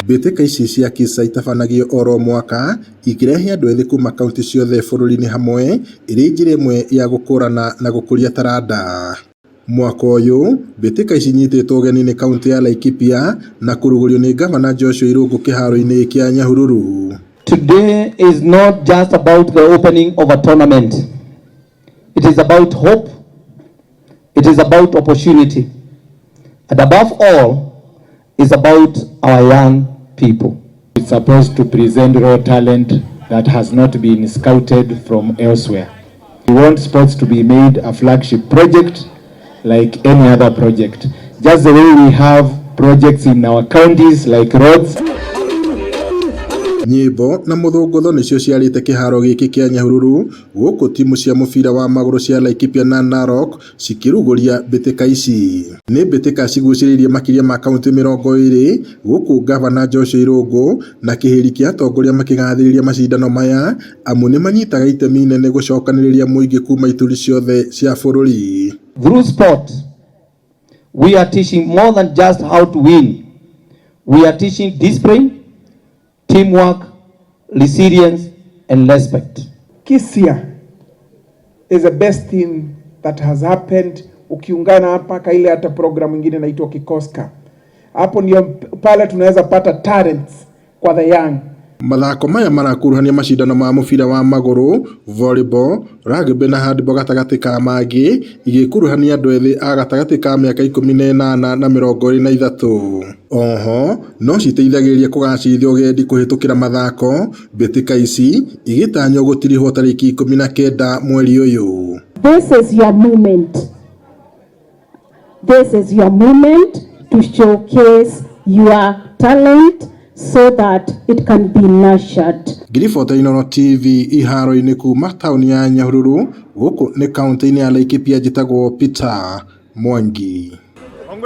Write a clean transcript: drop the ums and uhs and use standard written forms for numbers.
Mbĩtĩka ici cia Kisa itabanagio oro mwaka ikĩrehe andũ ethĩ kuma kaunti ciothe bũrũri-inĩ hamwe ĩrĩ njĩra ĩmwe ya gũkũrana na gũkũria taranda. Mwaka ũyũ mbĩtĩka ici inyitĩtwo ũgeni nĩ kaunti ya Laikipia na kũrugũrio nĩ ngavana Joshua Irũngũ kĩharo-inĩ kĩa Nyahururu. Today is not just about the opening of a tournament. It is about hope. It is about opportunity. And above all, is about our young people. It's supposed to present raw talent that has not been scouted from elsewhere. We want sports to be made a flagship project like any other project. Just the way we have projects in our counties like roads. Nyĩmbo na mũthũngũtho nĩcio ciarĩte kĩharo gĩkĩ kĩa Nyahururu gũkũ timu cia mũbira wa magũrũ cia Laikipia na Narok cikĩrugũria mbĩtĩka ici. Nĩ mbĩtĩka cigucĩrĩirie makĩria ma kaunti 20 gũkũ ngavana Joshua Irũngũ na kĩhĩri kĩa atongoria makĩgathĩrĩria macindano maya amu nĩmanyitaga itemi inene gũcokanĩrĩria mũingĩ kuma ituri ciothe cia bũrũri. Through sport, we are teaching more than just how to win. We are teaching discipline, teamwork, resilience, and respect. Kisia is the best thing that has happened. Ukiungana hapa ka ile hata program ingine inaitwa Kikoska, hapo ndio pale tunaweza pata talents kwa the young. Mathako maya marakuruhania macindano ma mũbira wa magũrũ, volleyball, rugby na handball gatagatĩ ka mangĩ, igĩkuruhania andũ ethĩ a gatagatĩ ka mĩaka 18 na 23. Oho no citeithagĩrĩria kũgacĩrithia ũgendi kũhĩtũkĩra mathako, mbĩtĩka ici igĩtanywo gũtirihwo tarĩki 19 mweri ũyũ. This is your moment. This is your moment to showcase your talent so that it can be nurtured. Ngiribota Inooro TV iharo-inĩ kuma taũni ya Nyahururu gũkũ nĩ kaunti-inĩ ya Laikipia njĩtagwo Peter Mwangi.